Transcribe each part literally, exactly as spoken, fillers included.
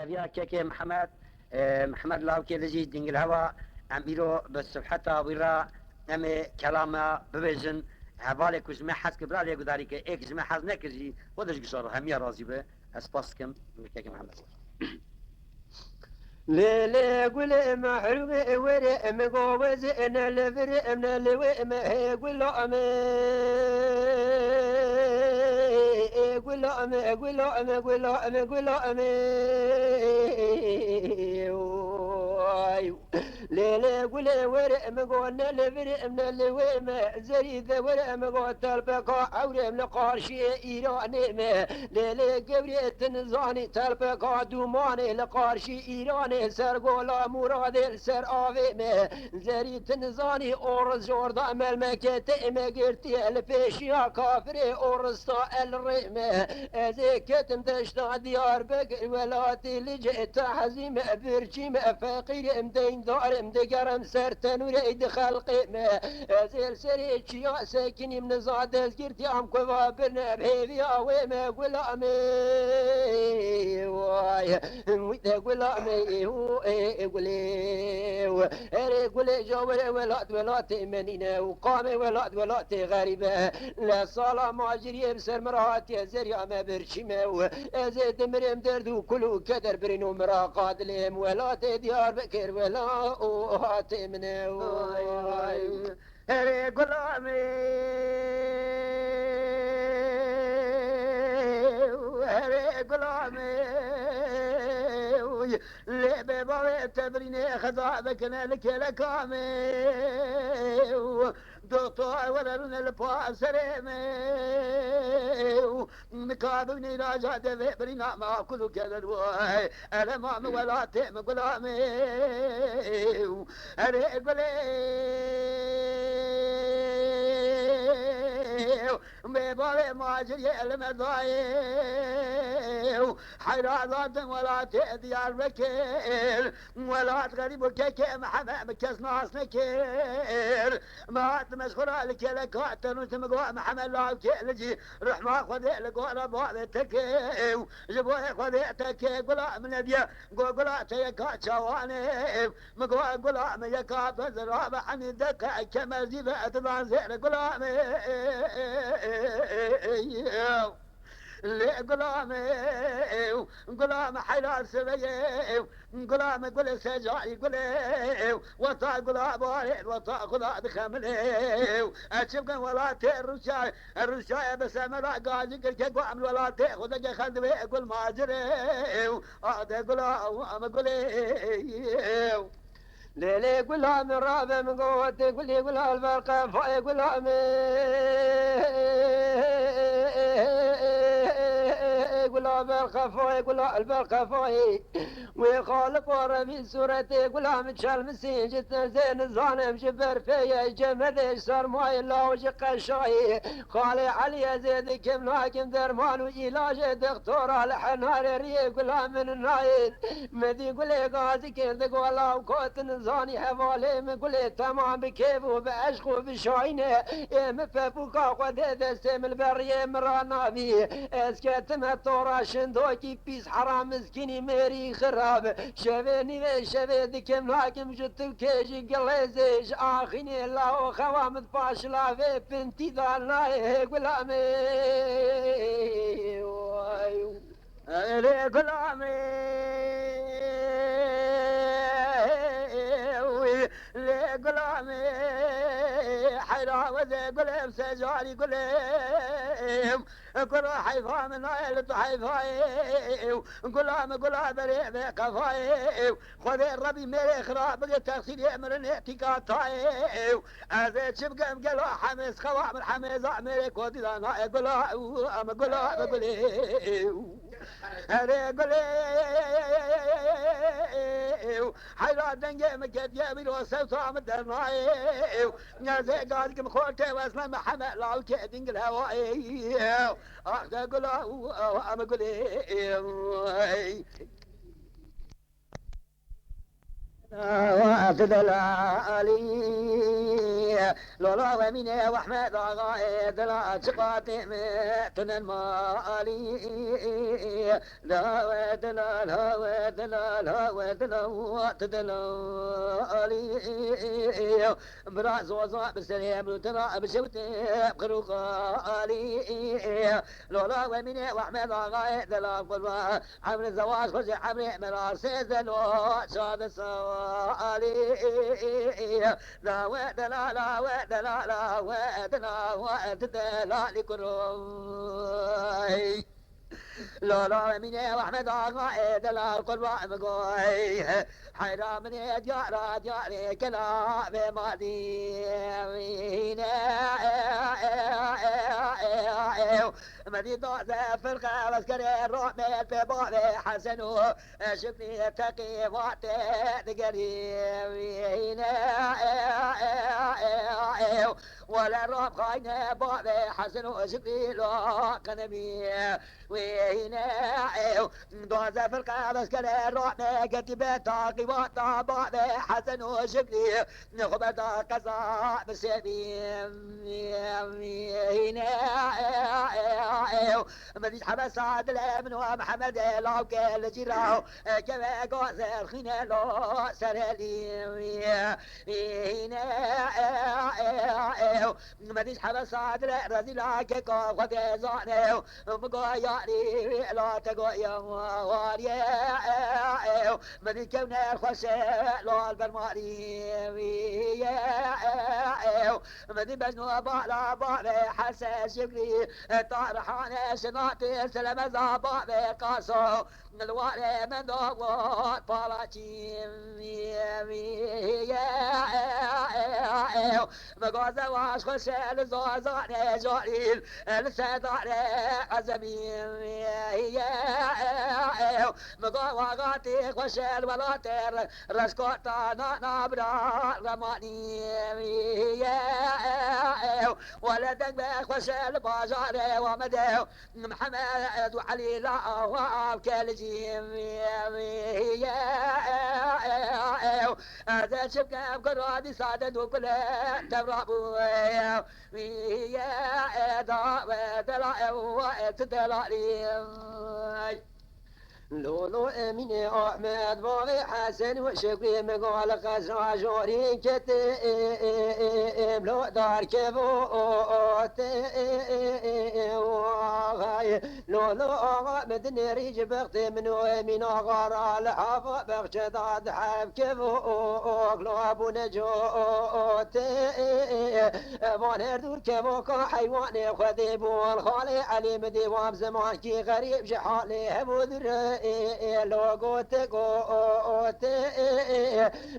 Ya kekê Mihemed, e, Mihemed Lawkê li jî Dingilhewa, em îro bi sibheta wî re em ê kelama bibêjin. Hevalê ku ji me hez kir, bira lê gudarî ke, êk ji me hez nekir jî, xwe de ji gişa re hemiya razî be. Ez spas dikim kekê Mihemed. Lê lê gulê mehrûmê were, em gavez ne li vir, em ne li wê, em hê gula me, ê gula me, gula me, gula me, gula me. Oy. Lê lê gulê were, em go ne li vir, em ne li wê, em zerî de were, em go telpeka ewrê, em li qarşiyê Îranê me. Lê lê gewrê, tu nizanî telpeka dûmanê li qarşî Îranê, ser gola Muradê li ser avê me. Zerî, tu nizanî, Oris Jordan melmeketê me girtiye, li pêşiya kafirê Oris ta el rê me. Ez ê ketim deşta Diyarbekir, welatê Licê, tehzî me, birçî me, feqîr im, deyndar im, digerim ser tenûrê di xelqê me. Ez ê li serê çiya sekinîm, niza destgirtiyam ku va birine bi hêviya wê me, gula me. Way, wî te gula me, ê, ê, ê, gulê. Erê gulê, ja were welat, welatê me nîne û qamê welat, welatê xerîb e. Le sala maciriyê bi ser min re hatiye, zerya me birçî me û ez ê dimirêm, derd û kul û keder birîn û min re qadilêm. Welatê Diyarbekir, welatê min e. Ay, ay. Erê gula me, erê gula me, lê bê bavê te birînê xeza bikine li kêleka me. Doktor were rûne li paserê me. Nikabin îlaca devê birîna me, kul û keder way. Elema min, welatê min, gula me. Erê gulê, bê bavê maciriyê li me dayê. Heyra zatin welatê Diyarbekir. Welat xerîb û kekê Mihemed, bi kes nas nekir. Me hat meşxura li kêleka tenûr, tu mi got Mihemed Lawkê li cî, rehma Xwedê li gora bavê te kê. Ji bo Xwedê te kê, gula min nediye, go gula te yeka çawanê. Mi go gula min yeka bezira be, henî deke kemezî be, didan zêr gula min. Lê gula min, gula min heyra siveyê, gula min gulê secarî gulê, weta gula barê, weta xuda dixemilê. Ez çi bikim welatê Rûsya, Rûsyayê bi semera gazî kir ke, gua min welatê xwe de gexel divê gul macirê. Ade gula min gulê. Lê lê gula min rabe min gote, gulê gula li ber qefayê gula min. Gula ber qefayê, gula li ber qefayê. Wê Xaliq û Rebî sûretê gula min çelmisîn, ji terzê nizanim ji berfê ye, cemedê ji sermayê law ji qeşayê. Xalê Elî, ez ê dikim nakim derman û îlacê, dixtora li henarê riyê gula min nayên. Min dî gulê gazî kir di gola û gotin, zanî hevalê min gulê temam bi kêf û bi eşq û bi şayîne. Ê min pepûka xwe dê destê min, li beriyê min ranabî. Ez ketime tora şindokî pîs, heram miskînî mêrî xirab. Şevê nîvê şevê dikim nakim ji tivkê, ji gilêzê, ji axînê lawo xewa min paşilavê pintî da nayê gula min. Erê gula min, lê gula min, heyra wezê gulê secarî gulê. Kuro heyfa min nayê li tu heyfayê. Gula min gula berê vê qefayê. Xwedê Rebî mêrê xira bigê, texsîrê mirinê tîka tayê. Ez ê çi bikim gelo hemêz xewa min hemêza mêrê kotî da nayê gula, em gula, em gulê. Erê gulê, heyra dengê min ketiye bîro, sewta min dernayê. Ez ê gazî kim xortê wesne Mihemed Lawkê Dingilhewayê. Ax de gula, em gulê. Waqt delalî, Lala Emînê û Ehmed Axayê dila çiqatê min tunin malî. Lawe dilal, hawe dilal, hawe dilal, tu dilalî. Bira zoza bi serê min û tira bi şewtê bi xirûxalî. Lala Emînê û Ehmed Axayê dila qurban. Emrê zewac xwe ji emrê min ra sêzdeh lo çardeh salî. Lawe delala, we delala, we dela, we delalî kuroy. Lala Emînê û Ehmed Axayê delal qurban min goy. Heyra min ê diyara diyarê kela vê madî. Medî daze firqe eskerê ramê pê bavê Hesen û Şikrî teqî vatê digerî. Wele rab xayne bavê Hesen û Şikrî lo qenemî. Wîne ew doze firqe eskerê ramê getî be taqî vata bavê Hesen û Şikrî. Xwe berda qeza bi sêvî. Hîne ew min dît hebesa dilê min û Mihemedê lawkê li cîra û keve gazê xîne lo serelî. Hîne ew min dît hebesa dilê rezîla keka xwe dê zane. Min go yarî la te go ya wariyê. Min dî kewne xweşe lal bermarî. Min dî bejno bala bavê Hese Şikrî. Tarhanê şinatê selemeza bavê Qaso. Li warê min da war palaçî. Min go zewac xweşe li zazanê carî. Li sedare ezemî. Min go waxatî xweşe li welatê Reşkota nana bira remanî. Wele deng be xweşe li bajarê Amedê. Mihemed û Elî la awa avke li cî. Ez ê çi bikim kura dîsa de du kule tevra bû. Wî ye da we dela ew wa e tu delalî. Lolo Emînê Ahmed bavê Hesen û Şekrî min gal qesra jorî kete. Em lo dar kevo te. Lolo axa min dinêrî ji bextê min û Emîn axa ra li hava bexçe da di hev kevo. Lo bûne cote. Van her dûr kevoka heywanê Xwedê bûn. Xalê Elî min dê wam zimankî xerîb ji halê hevû dire. Lo gote gote.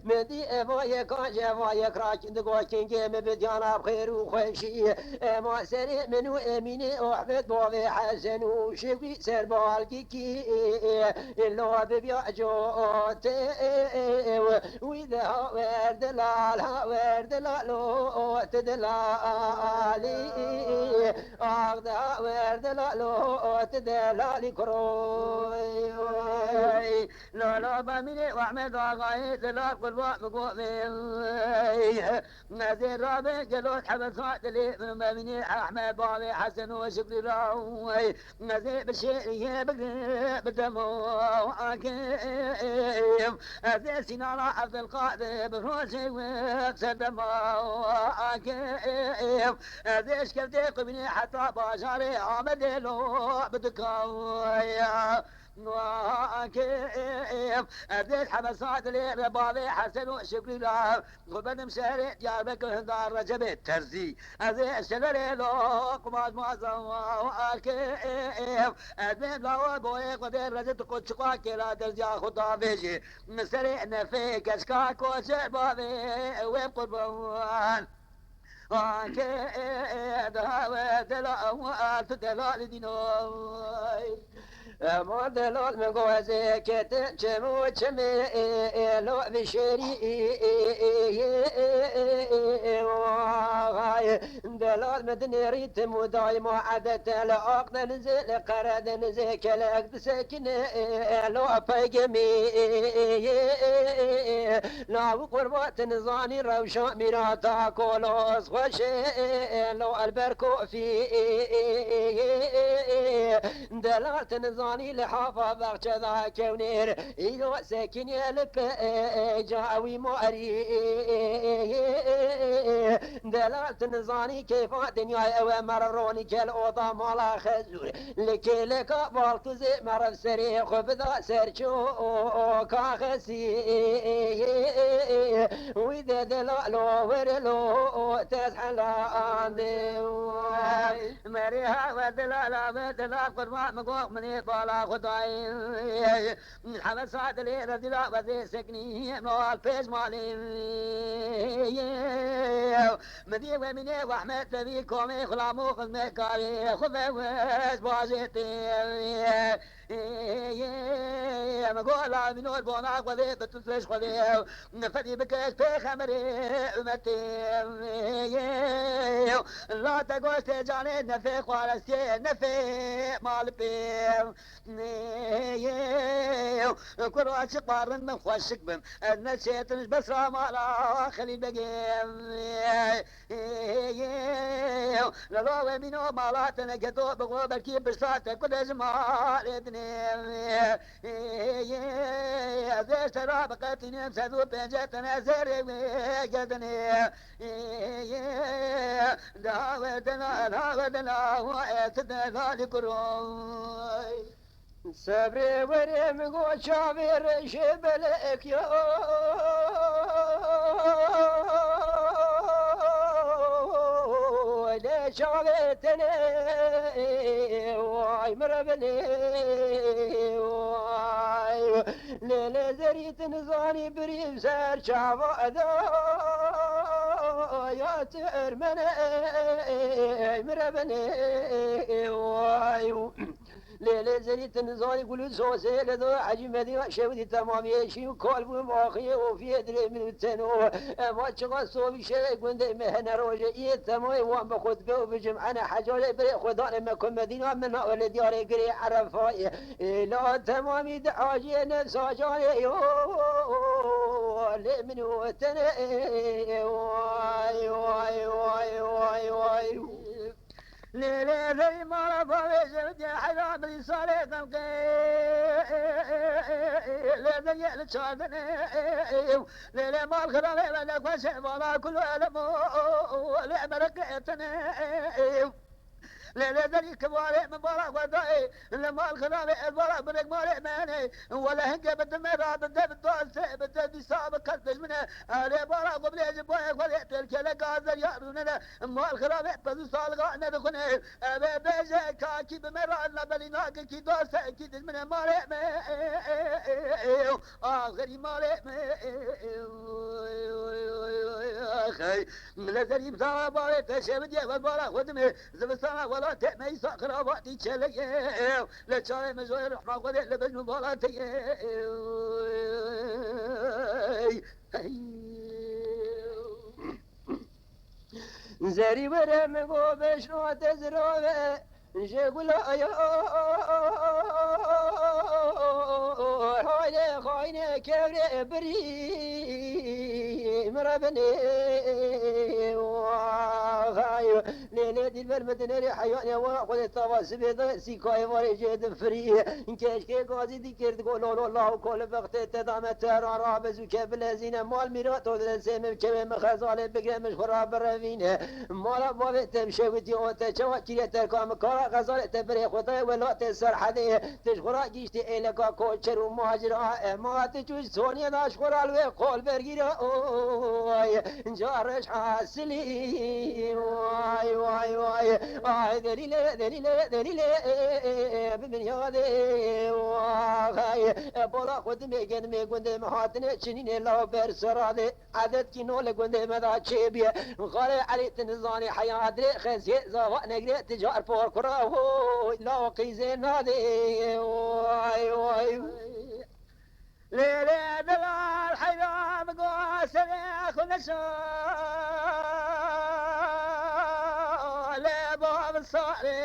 Min dî eva yeka ji eva yek rakin digo kingê min bi diyana bi xêr û xweşî. Ema serê min û Emînê û Ehmed bavê Hesen û Şevî ser balgikî. Lo bibiya cote. Wî de hawer delal, hawer delal o te delalî. Ax de hawer delal o te delalî kuroy. Lala Bamîrê û Ehmed Axayê delal qurban bi govê. Nezê rabe gelo hebesa dilê min Bamîrê Ehmed bavê Hesen û Şikrî ra. Ez ê bi şêriyê bigre bi dema akim. Ez ê Sînana Evdilqadir bi rojê we ser dema akim. Ez ê şkevdê qubînê heta bajarê Amedê lo bi dikaya akim. Ez ê hemesa dilê re bavê Hesen û Şikrî ra. Xwe bedim şehrê Diyarbekir hinda Recebê Terzî. Ez ê şeverê lo qumaj maza akim. Ez bêm lawa boyê xwe dê rezil tu qo çiqa kêla derziya xwe davêjê. Min serê nefê keşka koçer bavê wê qurban. Akim, daha we dela, tu delal dînoy. Ema delal min got ez ê ketim çim û çimê lo vişêrî. Delal min dinêrî tim û daîma edete li Aqdenizê, li Qeredenizê kelek disekine lo peygimî. Law qurbatin zanî rewşa mîrata kolos xweşê lo elber kofî. Delal tin zanî li hafa baxçe da kewnêr, îro sekiniye li peca wî marî. Delal tin zanî keyfa dinyayê ew e, mere ronî kel oda mala xezûr. Li kêleka baltuzê meriv serê xwe bida ser çoka xesî. Wî de delalo were lo tez helandê. Merê ha we delala we delal qurban min got min ê bala Xwedayê. Hevesa dilê rezîla we zê seknî mal pêş malê. Min dî we mînê wehmet tevî komê xulam û xizmetkarê xwe ve wes bajê tê. Em gola mînor bona xwedê bi tu seş xwedê. Fedî bikeş pêxemerê ümetê. La te goştê canê nefê xwarestiyê nefê mal pê. Kuro açık barın ben xweşik bim. Ez ne çetin ji besra mala Xelîl Begê. Lelo we mîno mala te neketo bi xwe belkî pişta te ku de ji malê dinê. Ez ê ji te ra biqetînim sed û pêncî tene zêrê wê gedinê. Daha we dena, daha we dena, wa ez dena li kuroy. Sebrê werê min got çavê reşê belek ya. Lê çavê tenê, way min re binê, way. Lê lê zerî tu nizanî birî ser çava da ya tu ermenê, min re binê, way. Lê lê zerî tu nizanî gul û sosê li do ecî medîna şewidî temamiyê şî û kal bûm axiyê ofiyê dilê min û teno. Ema çiqa sovî şevê gundê me hene rojê iyê temayê wan bi xwe dibe û bi cim'ene hecarê birê xwe danê me ku medîna min na li diyarê girê Erefayê. Ê la temamî di aciyê nefsa canê yo lê min û tenê. Way, way, way, way, way. Lê lê zerî mala bavê jewdê heyra bilî salê xelqê. Lê zerî li çardinê. Lê lê mal xirabê ve ne xweşê vala kulo elemo. Lê mereqê etine. Lê lê zerî kibarê min bala xwe dayê. Li mal xirabê ez bala birek malê me ne. Wele hingê bi dime ra bi de bi dostê bi de dîsa bi qet dijmine. Erê bala xwe bilê ji boyê xwe lê têlkele gazer ya rûne ne. Mal xirabê pezû saliga nedixwine. Eve bêje kakî bi me re la belî nake kî doste kî dijmine malê me. Axirî malê me. Xey. Min le zerî bi zava balê te şevidiye vel bala xwe dime. Zivistana welatê me îsa xirabatî çeleye. Le çavê me joyê rehma xwe dê le bejn û bala te ye. Hey. Zerî were min go beşno te zirave, ji gulaya hayde xayne kevre birî min re binê. Lê lê dîlber min dinêrê heyanê wa xwedê tava sibê de sîkayê varê jê difirî. Keşkê gazî dikir digo lolo law ko li vextê te dame te ra rabe zûke bilezîne mal mîra to dide sê min çewê min xezalê bigre min ji xwe ra birevîne. Mala bavê te bi şewitî o te çawa kîrê terka min kara xezalê te birê xwe dayê welatê serhedê. Tu ji xwe ra gîştî êleka koçer û macira ema tu çû ji soniyê da ji xwe ra li wê qol bergîra oy. Ca reş hasilî. Vay, vay, vay. Ay, delîle, delîle, delîle, e, e, e, e, bi minyadê, vay. E, bola xwe dimê genimê gundê min hatine çinînê law ber seradê. Edet kî no li gundê me da çêbiye. Xalê Elî, tu nizanî heya dirê xeziyê zava negirê, tu car por kura, oy, law qîzê nadê. Vay, vay. Lê, lê, delal heyran go serê xwe neşa. Lê bav sarê.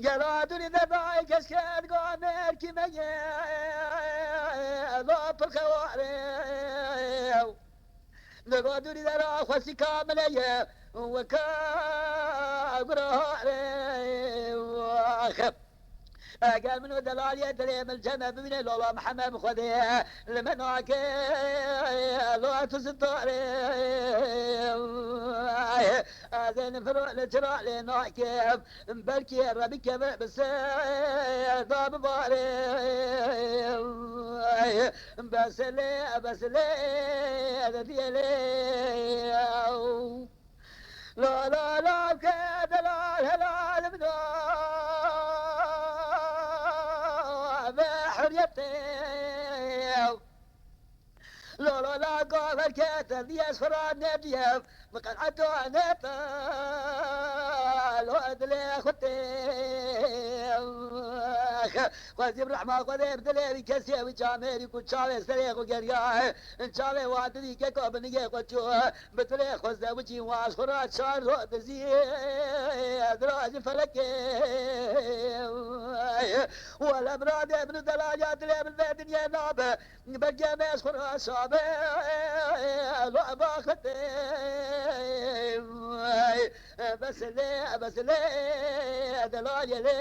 Gela dûrî de dayê keşkê digo mêrkî me ye. Lo pir xewarê. Digo dûrî de ra xwesî kamile ye. Weka gurare. Eger min û delaliyê dilê min cem e, bibîne Lola Mihemed bi Xwedê li me nake, Lola tu zindar e. Ez ê nifiro li cira lê nakim, belkî Rebî keve bi ser da bibare. Besilê, besilê, dediyê lê. La, la, la, ke delal helal bino be hurriyetê. La, la, la, gaver ke te diye sura ne diye, bi qenato ne ta, lo dilê xutê. Xwezî bi rehma Xwedê bi dilê wî kesê wî camêrî ku çavê serê xwe geriya. Çavê wan didî keko binigê xwe çû, bi dilê xwe zewicî wan ji xwe re çar roj dizî, dirajî felekê. Wele miradê min û delaliya dilê min vê dinyê nabe, belkê me ji xwe re şabe, lo baxetê. Besilê, besilê, delalê lê.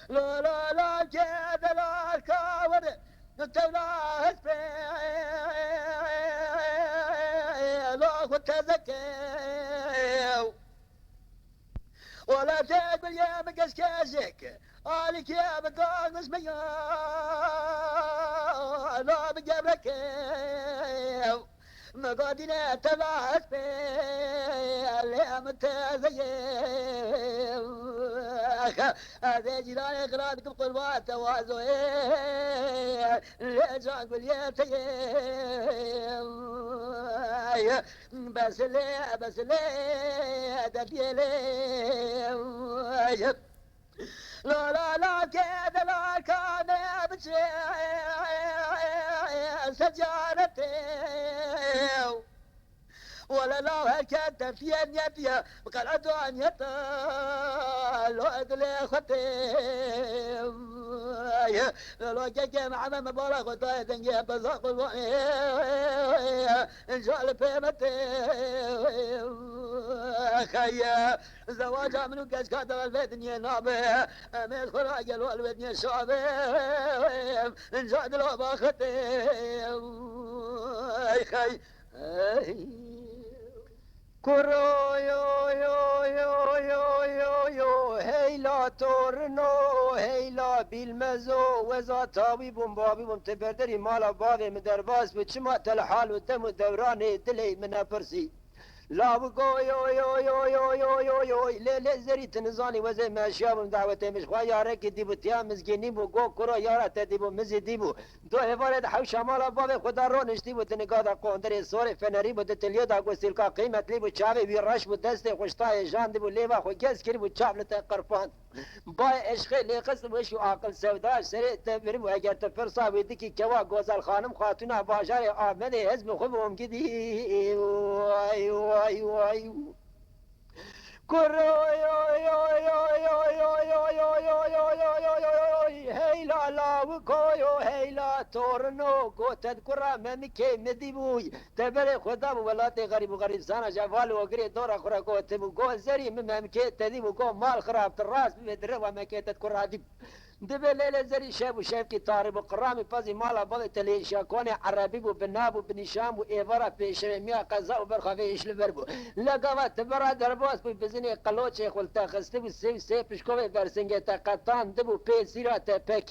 Lo, lo, lo, ke delal ka were. Tewla hespê, lo xwe teze ke. Wala te gulye bi keşkejek, alîkê bi gangij me ya, lo bi gevreke. Megadîne tevla hespê, lê em teze ye. Ez ê cîranê xira dikim qurban te wazoyê. Lê can guliyê te yê. Besilê, besilê, dediyê lê. La, la, la, ke delal kane biçe ser canetê. Wele law her ke defiye niyetiye, bi qenato niyeta, lo dilê xwe tê. Lo keke me eme me bala xwe dayê dengê beza qurbanê. Înca li pê me tê. Xeye, zewaca min û keçka delal vê dinyê nabe. Em ê xwe ra gelo li vê dinyê şabe. Înca dila baxetê. Ey xey. Kuro yo yo yo yo yo yo, heyla torino, heyla bilmezo, weza tawî bûm, bavî bûm, te berderî mala bavê min derbas bû, çima te li hal û dem û dewranê dilê min nepirsî? Lawiko yo yo yo yo yo yo yo, lê lê zerî tu nizanî wezê meşiya bûm, dawetê min ji xwe yarekî dîbû, tiya mizgînî bû, go kuro yara te dîbû, min zî dîbû. Do êvarê di hewşa mala bavê xwe de roniştî bû, di niga de qondirê sorê fenerî bû, di tiliyê de ku sîlka qîmetlî bû, çavê wî reş bû, destê xwe ji tayê jandî bû, lêva xwe gez kirî bû, çav li te qirpand. Bayê eşqê lêqist û weş û aqil sewda ji serê te biribû, eger tu pirsa wî dikî kewa Gozel Xanim Xatûna bajarê Amedê hez bi xwe bi omgidî. Way, way, way. Kuro yo yo yo yo yo yo yo yo yo yo yo yo yo yo, heyla lawiko yo, heyla torino, gotet kura memikê mi dîbûy. Te berê xwe dabû welatê xerîb û xerîbsana, ji heval û ogirê dora xwe re gotibû, go zerî min memikê te dîbû, go mal xirab, tu rast bibê, direva mekê te kura dîbû. Dibê lêlê zerî şev û şevkî tarî bû, qiramî pezî mala bavê te lê şakonê erebî bû, bi nav û bi nîşan bû, êvara pêşevê miya qeza û berxavê îş li ber bû. Legava tibera derbas bû, bizinê qeloçê xwe li te xistibû, sê û sê pişkovê bersingê te qetandibû, pê sîra te pek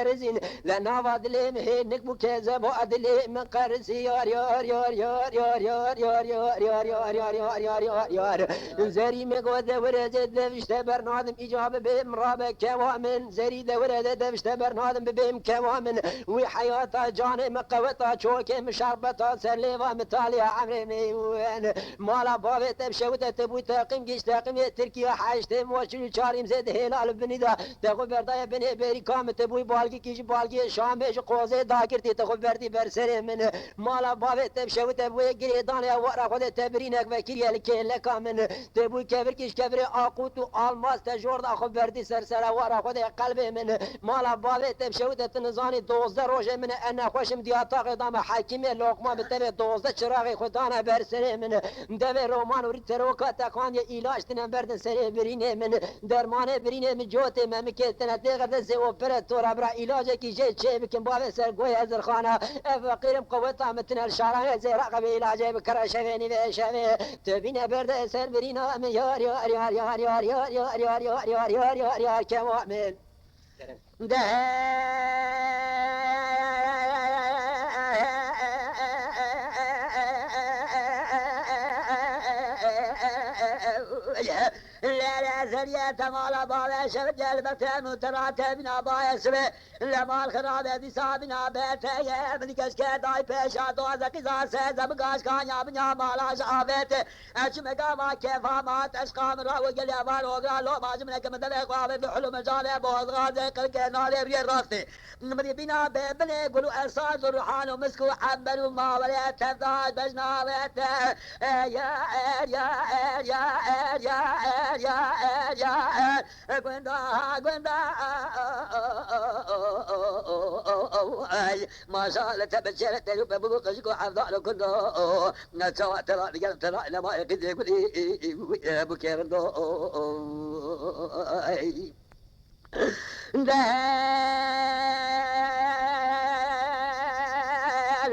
Rizîn ve nava dilê min hê nik bû kezeba dilê min qerisî yar yar yar yar yar yar yar yar yar yar yar yar yar yar yar yar yar. Zerî min got de wire de devişte bernadim îca bibêm rabe kewa min. Zerî de wire de devişte bernadim bibêm kewa min. Wî heyata canê min qeweta çokê min şerbeta ser lêva min taliya emrê min wen. Mala bavê te bi şewite te bûy teqîm giş teqîmê Tirkiye heştê moçil û çar îmzê di hêla li binî de. Te xwe berdaye binê bêrîka min, te bûyî balgîkî ji balgiyê Şamê ji qozê dagirtî, te xwe berdî ber serê min. Mala bavê te bi şewite bûyê girêdanê ya wara xwe de te birînek vekiriye li kêleka min. Te bûyî kevirkî ji kevirê aqut û almaz te jor da xwe berdî ser sera wara xwe de qelbê min. Mala bavê te bi şewite tu nizanî dozdeh rojê min e, e nexweşim diya taxê da me hekîmê loqma bi tevê dozdeh çiraxê xwe dane ber serê min. Devê roman û rîteroka te xandiye îlaç tine berdin serê birînê min. Dermanê birînê min cotê memikê tine têxirde zê operatora bira îlacekî jê çê bikin bavê ser goyê zirxana. Ev feqîrim qeweta min tine li şaranê zêra qebê îlacê bikire şevê nîvê şevê. Tu bîne berde ser birîna min yar yar yar yar yar yar yar yar yar yar yar yar yar yar yar kewa min. De Lere zeriye temala bale şev gel betem û tera tevîna baye sibe. Lemal xirabe dîsa bina beteye min keşke day peşa doze qiza se ze bigaş kanya binya mala ji avete. Eçime gava kefa ma teşqa min ra û gelê var ogra lo ma ji min ke min dere xwa ve bi hulum cale bozgaze qirke nale rüye raste. Min bîna be binê gul û ersaz û ruhan û misk û ember û mawere tevdar bejnavete. E, ya er, ya er, ya er, ya er, ya er, ya er. Gunda, gunda. Ay, maşallah te beçere te rupe bu kızı ko evdal kundo. Çawa tera diger tera lema qizê gulî bu kerindo. Ay. De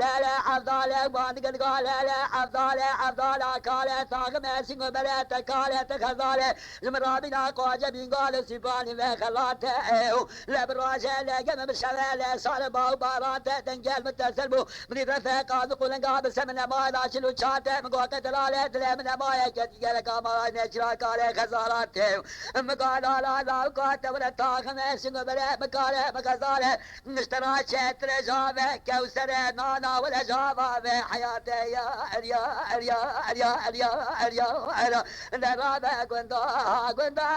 lele evdale bandiga diga lele evdale evdala kale taxime singobele te kale te xezale. Ji min rabîna qoce bîngale sîpanî ve xelate ew. Le bi roje le geme bi şeve le sare baw baran te dengel min teser bû. Min refe qazî qulenga bi semine mala çil û çar te min goke delale dile min emaye ke digereka mala ne çira kale xezara te. Min gala la la ka te wile taxime singo bele min kale min xezare. Niştera çetre jave kewsere nana wile java ve heyate ya er ya er ya er ya er ya er ya er ya. Derabe gunda gunda.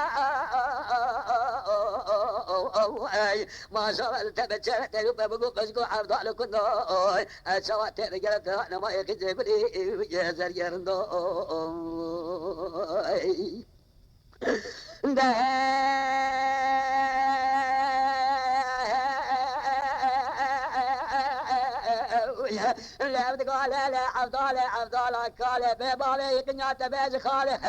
Ey maşallah te beçere te rupe bu kızgo evdal kundo. Ey çava te gele te nema ekizebri. Zer yerinde. Ey. De levd gale le evdale evdala kale be bale yıkınya te be xale.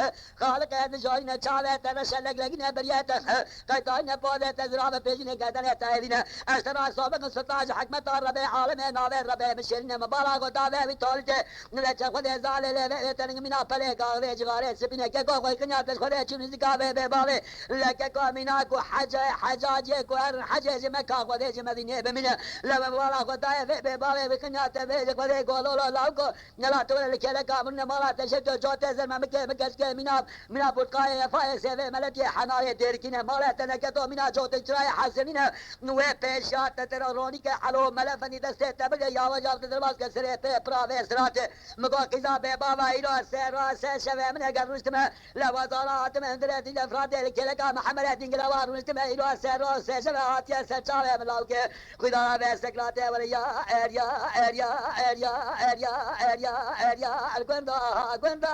Xaliqe dijarîne çave te ve şeleglegîne biriyete. Qeytayîne pade te zirave pêjîne gerdene te hêvîne. Ez te ra sabiqin sita ji hikmeta Rebê alemê nave Rebê min şêrîne min bala xwe dave wî talîte. Nile çe xwe dê zalê lê ve êtening mîna pelê gaxê cixarê sipîne keko xwe qinya te xwe dê çû nizika vê bê bavê. Le keko mîna ku hece hecaciyê ku her hecê ji Meka xwe dê ji Medînê bimîne. Le ve bala xwe dayê vê bê bavê wî qinya te vê ji xwe dê gololo lawko. Nela tu li kêleka min ne mala te şeto cote zer me mike mike mike mîna mîna burkayê efayê sevê meletiyê henayê dêrikîne mala te neketo mîna cote çirayê hesenîne. Wê pêşiya te tera ronîke elo melefenî destê te bige yawe cav te derbas ke serê pê pira vê sirate. Min got qîza bê bava îro ser ra ser şevê min eger rûştime le wazara hatime hundirê dîle firatê li kêleka Mihemed Edîn girewa rûştime îro ser ra ser şevê hatiye ser çavê min lawke. Xwedaya ve seklatê were ya er ya er ya er ya er ya er ya er ya er gunda gunda.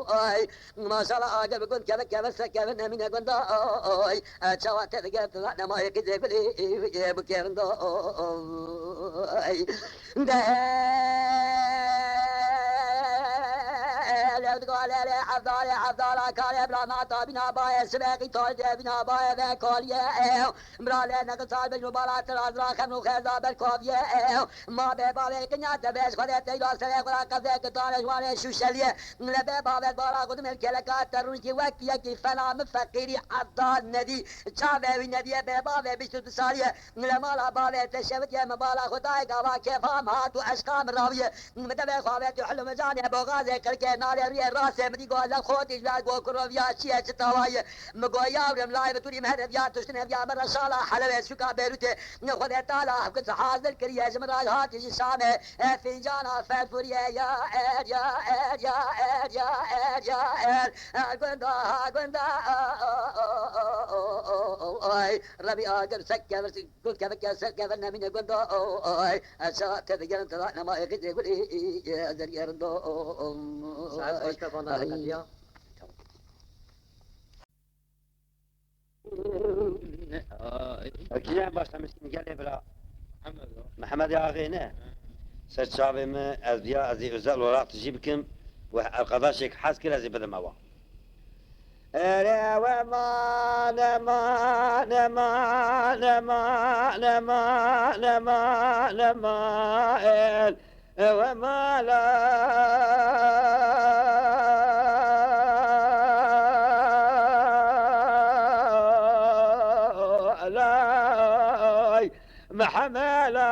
Ay maşallah agir bi gund keve keve se keve nemîne gunda. Ay çawa te diger tu nema yekî zevli bu kerinda. Ay de le Digalê lê Evdalê, Evdala karê bira nata bîna bayê, sibê qîtalê bîna bayê ve kaliye ew. Bira lê neqisar bej mubala tiraz ra xemr û xeza ber kaviye ew. Ma bê bavê qinya te bej xwedê teyla serê xwe ra qevzê kitane ji wanê şûşeliye. Le bê bavê bala xwe dimêl keleka te rûnî wek yekî fena min feqîrî Evdal nedî. Çavê wî nediye bê bavê bîst û du saliye. Li mala bavê te şewitiye min bala xwe dayê gava kêfa min hat û eşqa min raviye. Min devê xwe avêtiye hilo min canê boxazê qirkê nalê rûyê rastê min dî go lev xotî ji ber go kuroviya çi ye çi tawaye. Min go yawrim layê min tûrî min hedeviya tuştin heviya min reşala helewê sûka Beyrûtê. Xwedê tala hevkit hazir kiriye ji min re hatî ji Şamê. E, fincana ferfuriye ya er, ya er, ya er, ya er, ya er. E, gunda, ha, gunda, a, a, ay. Rebî agir sek kevir, gul kevir ke sek kevir nemîne gunda, ay. Aşağı tebigerin tela nema ekide guli, e, zergerin do, Saet hoş be bana ay. Kediya. Kîjan başlamiştî gelê bira? Mihemed o. Mihemedê Axê ne? He. Ser çavê min ez diya ez ê özel olarak tijî bikim û eqadaşek hez kir ez ê bidim ewa. Erê we ma, ne ma, ne ma, ne ma, ne ma, ne ma, ne ma, el. Ewe mala lay Mehemela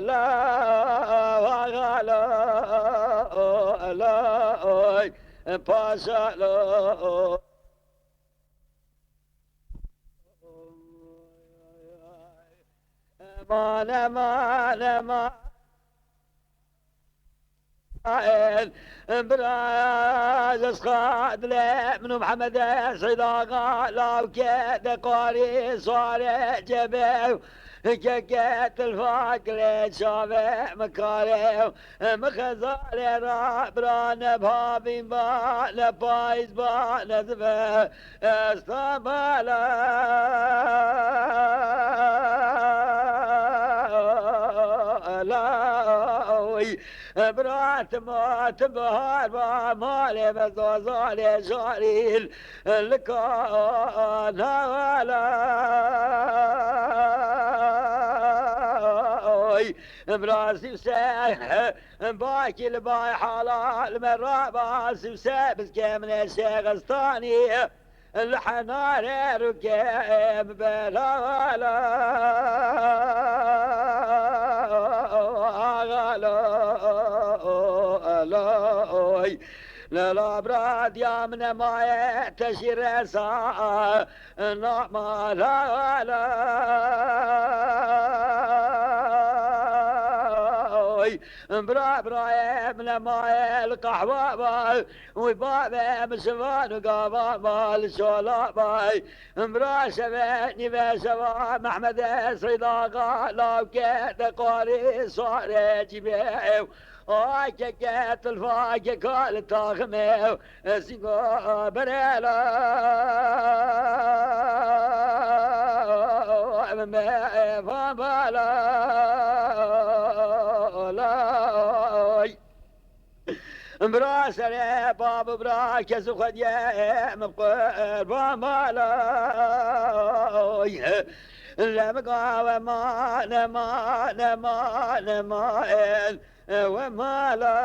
la gala lay Paşa la. Eman, eman, eman. Bira ez xadile min û Mihemed Seyda Gala û ke de qarî sare cebe. Keke tilfa kile çave min kare. Min xezalê ra bira ne bavîn ba, ne payîz ba, ne zive. Esta bala lawî. Bira tim tim bahar ba malê me zazalê jarîl. Li ka nala oy. Bira sîvse. Bakî li bay hala li me raba sîvse bizke min ê şêxistanî. Li henarê rûkê min bela la la oy. Li labra diya min emaye te jî resa. Nama la la oy. Bira birayê min emaye li qehwa ba. Wî bavê min şivan û gavan ba li şola ba. Bira şeve nîve şeva Mehmedê Seyda Gala û ke de qarî sare cîbe. Ay keke tilfa keka li taximê. Singo berela me van bala lay. Bira serê bab bira kes xwediye min qurban bala. Lem gave ma ne ma ne ma ne ma en. Ewe malay,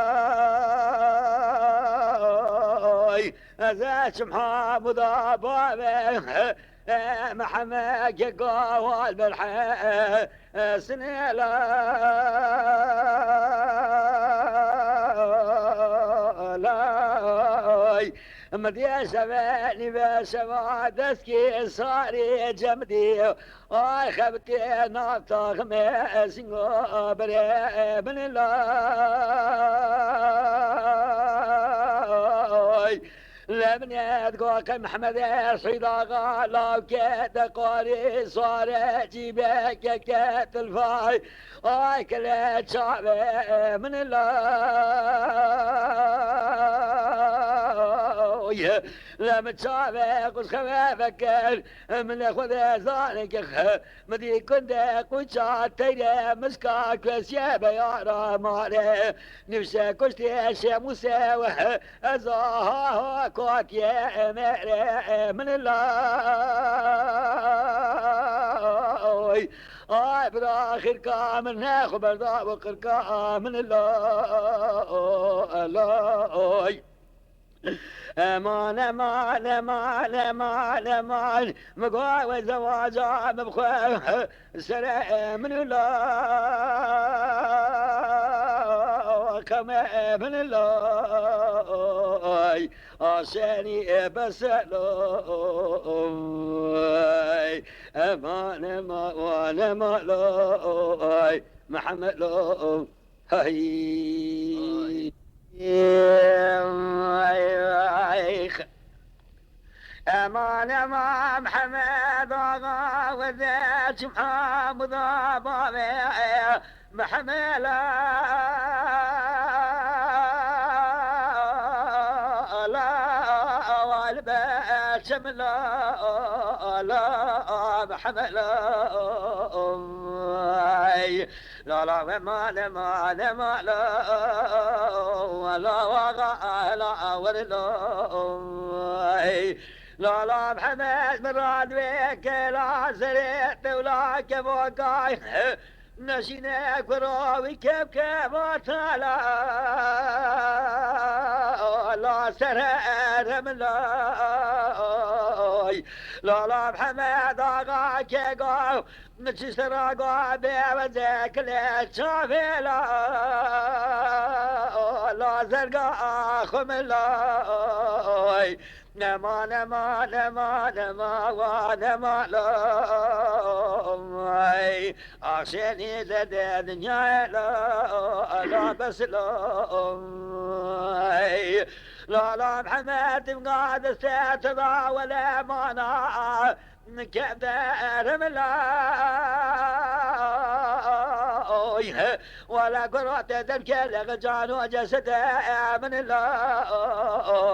ez çim hamuda bave, Mehemeke gawal berhe, sinela lay. Min diye şeve, nîve şeva, destki sarî cem diyo. Ay xebitê nav taximê singo berê min lay. Lebnê digo qey Mehmedê Seyda Gala û ke de qarî sare cîbe keke tilfay. Ay kele çavê min lay. Lê min çavê qûşxewe vekir, min lê xwe de zanê ke xe, min dî kunde qûça teyre miska kesiye be yara mare. Nifşe kuştê şemûse we, ez aha ha katiye emere min la. Ay bira xirka min ne xwe berda û qirka min la. La. Eman, eman, eman, eman, eman. Mi got we zewaca min bi xwe sere min la. Qeme min la. Aşenî bes la. Eman, eman, eman, eman la. Mihemed la. Hay. Ay. Ay, ay. Eman, eman, Mihemed Axa, weze çi Mihemed Axa, bavê Mihemed Axa, la, wal be çim la, la, Mihemed Axa. Ay. La la we ma le ma le ma la, la wa ga la wer la. La la Mihemed Mirad we ke la zere tewla ke vo gay. Neşine kuro wi kev ke vatala. La sere erem la. La la Mihemed Axa ke gav. Çi sera go bê weze kile çavê la, la zerga axim la. Nema, nema, nema, nema, wa nema la. Axşenî zede dinyayê la, la bes la. La, la Mihemed, dimga deste tada wele mana. Kederim la, oy, wala kurate derke le cano cesede min la,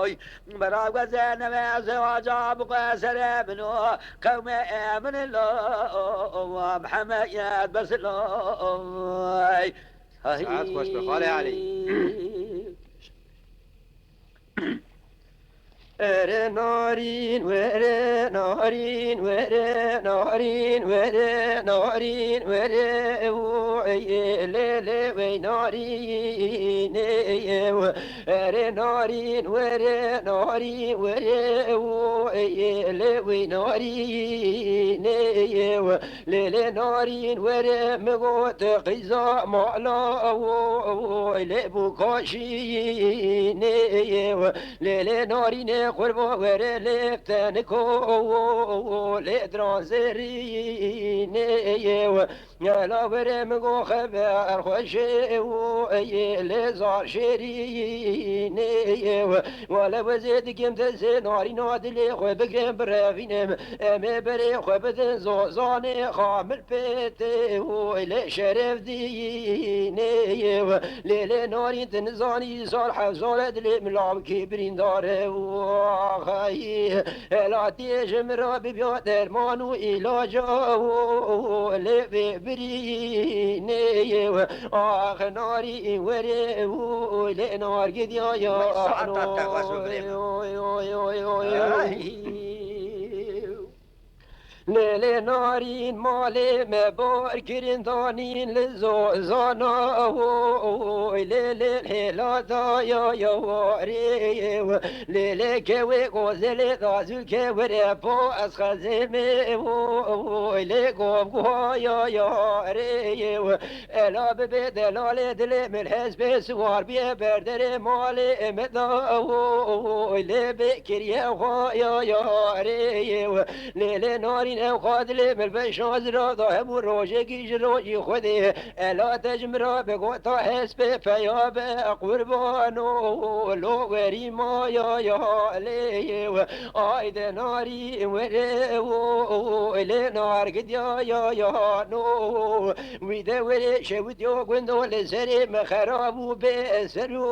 oy. Bera gozene ve zewaca bu qesere min o, qewme min la, o, Muhammed bes la, oy. Saet xweş be, Xalê Elî. Ere narîn, were narîn, were narîn, were narîn, were ew eye lê lê wey narîn eye we. Ere narîn, were narîn, were ew eye lê wey narîn eye we. Lê lê narîn were mi got qîza mala wo lê bû kaşînê. Lê lê narînê qurba were lê teniko lê dranzerînê. Ela were mi go xeber xweşê wo lê zar şêrînê. Wale wezê dikim destê narîna dilê xwe bigrim birevînim. Em ê berê xwe bidin zozanê xamil pêtê û lê şeref dînê. Lê lê narîn tu nizanî sal heft sal e dilê min lawikî birîndar e û axayî. Helatiyê ji min re bibiya derman û îlaca û lê vê birînê. Ax narîn werê û lê nargidiyaya. Saeta te xweş be birê min. Oy, oy, oy, oy, oy. Ay. Lê lê narîn malê me bar kirin danîn li zozana. Oy, lê lê hêla daya ya warê. Lê lê kewê gozelê dazû ke were po ez xezê me. Oy, lê gov guhaya ya rê. Ela bibe delalê dilê min hespê siwar bîye ber derê malê min da. Oy, lê bê kiriye xwe ya yarê. Lê lê narîn Ew xadilê min beşna zira da hebû rojekî ji rojî Xwedê. Ela te ji min re bi gota hespê peya be qurbano, lo werî maya ya lê. Ay de narî were wo, lê nar gidiya ya ya no. Wî de were şewitiyo gundo li serê me xerab û bê ser û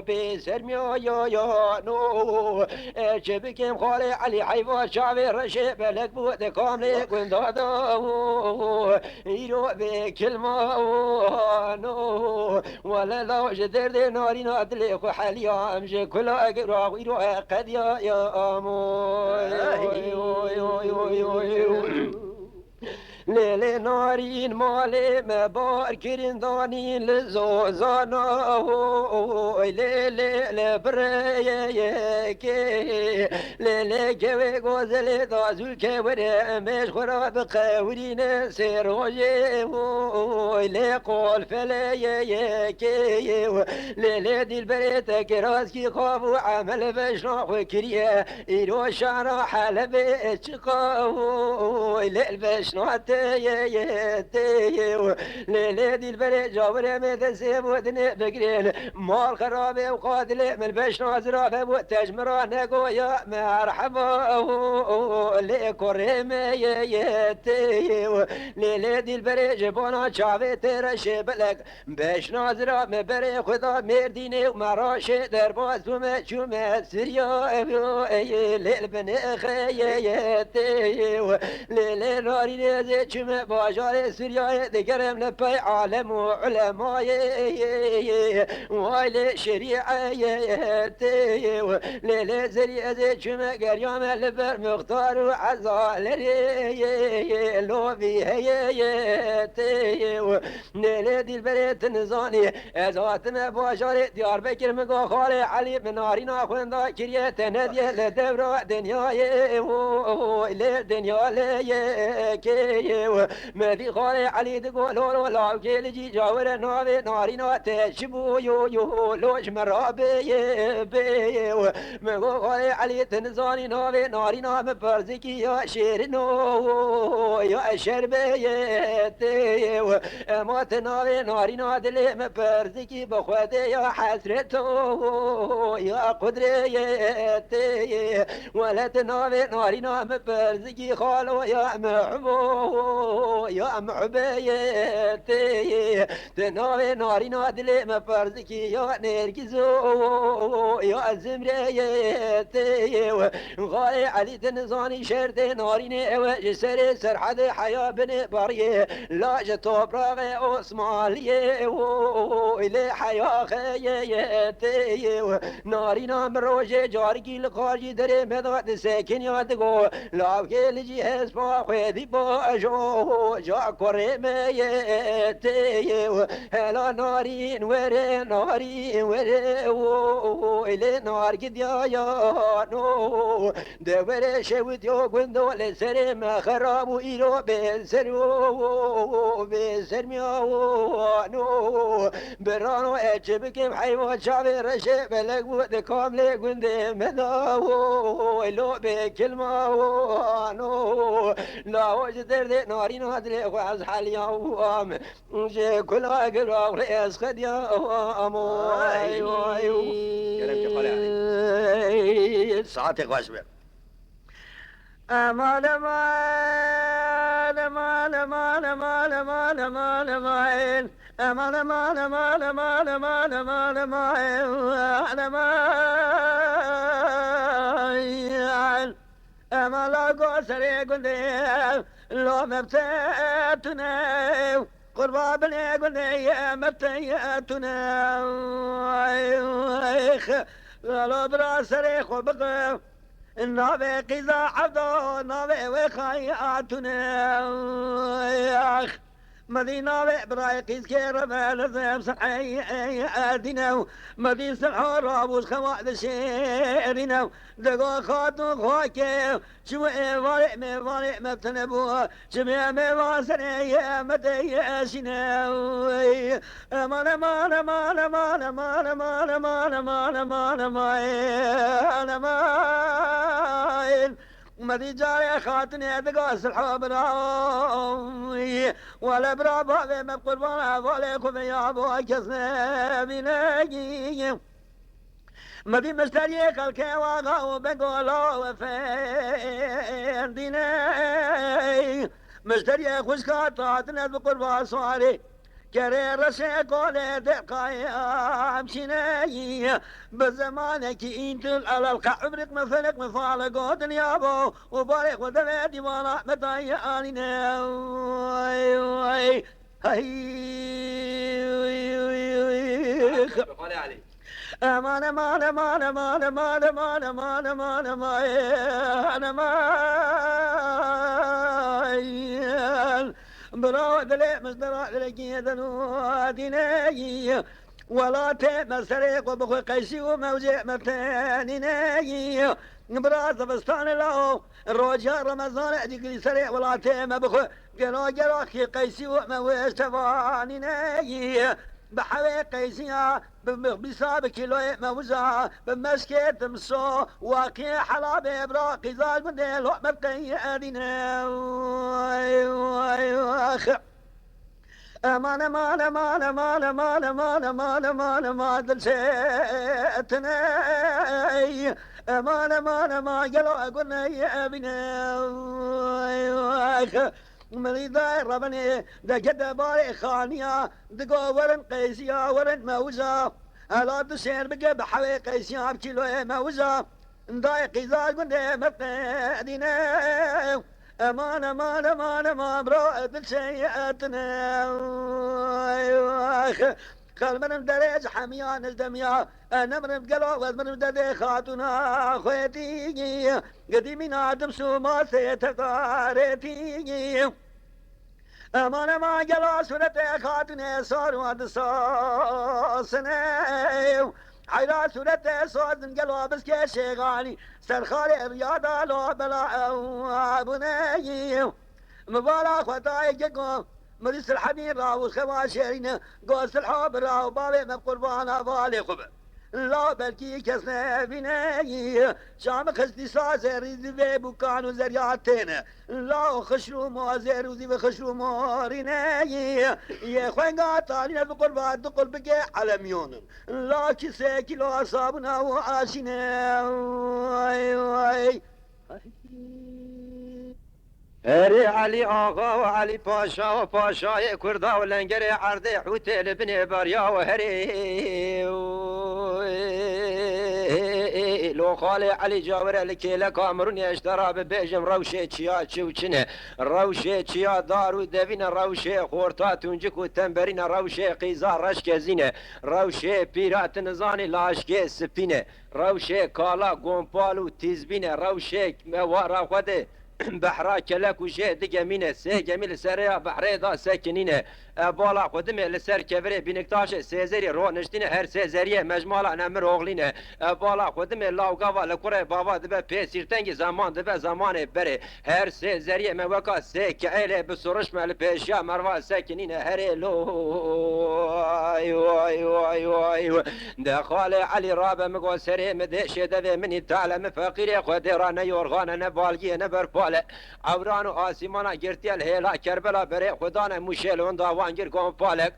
bê ser miya ya ya no. E, çi bikim xalê Elî heyva çavê reşê belek bû di kamlê gunda da. Îro bê kilma no. Wele law ji derdê narîna dilê xwe heliyam ji kula gira îro e qediya ya amo. Lê lê narîn malê me bar kirin danîn li zozana. Oy lê lê lê bireyekê. Lê lê kewê gozelê da zû kewire em ê ji xwe re biqewirîne sê rojê. Oy lê qol feleyekê. Lê lê dîlberê te kiraskî xav û emel beşna xwe kiriye. Îro şara Helebê çiqa û lê li beşna tê ye, tê ye. Lê lê dîlberê cawirê me destê bo dinê bigirên. Mal xerabê û qatilê min beşna zirafe bo te ji min ra negoya merheba û lê kurê me ye, ye tê ye. Lê lê dîlberê ji bona çavê tê reşê belek. Beşna zira me berê xwe da Mêrdînê û me raşê derbas bûme çûme Sirya ev yo ey lê li binê xeyê tê. Lê lê narînê zê çûme bajarê Siryayê digerim li pey alem û ulemayê. Way lê şerîetê. Lê lê zerî ez ê çûme geriyame li ber muxtar û ezalerê. Lovî heye tê. Lê lê dîlberê tu nizanî, ez hatime bajarê Diyarbekir, min got xalê Elî min narîna xwenda kiriye, te nediye li dewra dinyayê. Oy lê dinya lê yekê. Me dî xalê Elî digot lolo lawkê li cî cawire navê narîna te çi bû yo yo lo ji min ra bê bê. Min got xalê Elî tu nizanî navê narîna min pirzikî ya şêrino ya şerbeyê tê. Ema tu navê narîna dilê min pirzikî bi Xwedê ya hesreto ya qudreyê tê. Wele tu navê narîna min pirzikî xalo ya mihbo ya mihbeyê tê. Di navê narîna dilê me pirzikî ya nêrgîzo ya zimreyê tê. Xalê Elî tu nizanî şertê narînê ew e ji serê serhedê heya binê bariyê la ji topraxê Osmanliyê lê heya xeyê tê. Narîna min rojê carikî li qarjî derê me da disekiniya digo. Lawkê li cî hespa xwedî bajo, ca kurê me ye tê. Hela narîn were, narîn were, o, o, lê nar gidiya ya, no. De were şewitiyo gundo li serê me xerab û îro bê ser, o, o, o, bê ser miya, o, no. Birano ez çi bikim heywa çavê reşê belek bû di kamlê gundê me da, o, o, lo bê kilma, o, no. Lawo ji derdê narîna dilê xwe ez heliya û am. Ji kula girav rê ez xediya amo. Ay, ay, ay. Kerem ke xalê Elî. Saetê xweş be. Aman, aman, aman. Aman, aman, aman, aman, aman, aman. Aman, la go serê gundê, lo mevte tune. Qurba binê gundê ye mevte ye tune. Lo bira serê xwe biqe. Navê qîza Evda, navê wê xayatune. Ax, medî navê birayê qîzkê reve li zem sehey dîne û medî seha rabûz xewa dişêrîne û digo xatun xwakê, çi wê êvarê mêvarê me tine bû. Çimê me va serê ye me te ye şîne. Eman, eman, eman. Me dî carê xatinê diga silho bira. Wele bira bavê me bi qurban hevalê xwe ve ya bo kes nebîne. Me dî mişteriyê xelkê waxa û bego law efendîne. Mişteriyê xwişka tatine bi qurban swarê. Kerê reşê kolê de qayam çineyî. Bi zemanekî întil elelqe umrik me felek me fale gotin ya bo. Û barê xwe devê dîwana me dayê anîne. Ay, ay. Hey. Xalê Elî. Eman, eman, eman. Bira dilê min dera dilekî din û dîneyî. Welatê me serê xwe bixwe qeysî û mewcê me tenîneyî. Bira zivistanê law, roja Remezanê digilî serê welatê me bixwe. Gelo gelo xî qeysî û me wê şevanîneyî. Bi hewê qeysiya, bi mixbîsa, bi kîloyê mewiza, bi meşkê timso, waqiyê helabê bira qîza gundê loqmet qey edîne. Ay, ay, ax. Eman, eman, eman, eman, eman, eman, eman, eman, eman, dilşêtiney. Eman, eman, eman, gelo eguney evîne. Ay, ax. Mirîdayê rebenê dekete barê xaniya, digo werin qeysiya, werin mewiza. Hela tu şêr bike bi hewê qeysiya bi kîloyê mewiza. Dayê qîza gundê me qedîne. Eman, eman, eman, eman, bro, dilşêtine. Ay, ax. Xelmirim derê ji hemiya nijdemiya. E, nemirim gelo wezmirim dedê xatûna xwêtî. Gidî mîna dimsû masê tevdarêtî. Eman, eman, gela sûretê xatûnê sar û disasine. Heyra sûretê sazin gelo biskê şêxanî. Serxalê riyada lo bela ew abûne. Mivala xwe dayê gego. Mirî silhemî ra û xewa şêrîne, go silha bira û bavê me qurbana valê xwe be. La belkî kes nevîne, şamixistî sazê rîzî vê bûkan û zerya têne. La û xişr û mozê rûzî ve xişr û morîne, yê xwenga talîne bi qurba du qul bike elemyonin. La kîse kîlo sabûna û aşîne. Ay, ay. Herê Elî Axa û Elî Paşa û Paşayê Kurda û lengerê erdê hûtê li binê beriya û herê. Lo xalê Elî Cawire li kêleka mirûnê ji te ra bibêjim rewşê çiya çi û çi ne. Rewşê çiya dar û devî ne, rewşê xorta tûncik û temberî ne, rewşê qîza reşkezî ne, rewşê pîra tu nizanî laşkê spî ne. Rewşê kala gompal û tîzbîne, rewşê me wara xwe de behra kelek û jê digemîne, sê gemî li serê ya behrê da sekinîne. E bala xwe dimê li ser kevirê bîniktaşê sêzerî roniştîne, her sêzeriyê mejmala Nemir oxlîne. E bala xwe dimê lawgava li kurê bava dibe pê sîrtengî, zeman dibe zemanê berê. Her sê zeriyê me weka sê keelê bi suriş me li pêşiya merva sekinîne herê lo. Ay, ay, ay, ay. De xalê Elî rabe mi go serê mi dêşê devê min îtale mi feqîrê xwe dê ra ne yorxane ne balgiyê ne berpale. Ewran û asîmana girtiye li hêla Kerbela berê xwe dane mûşê li winda wan gir gompalek.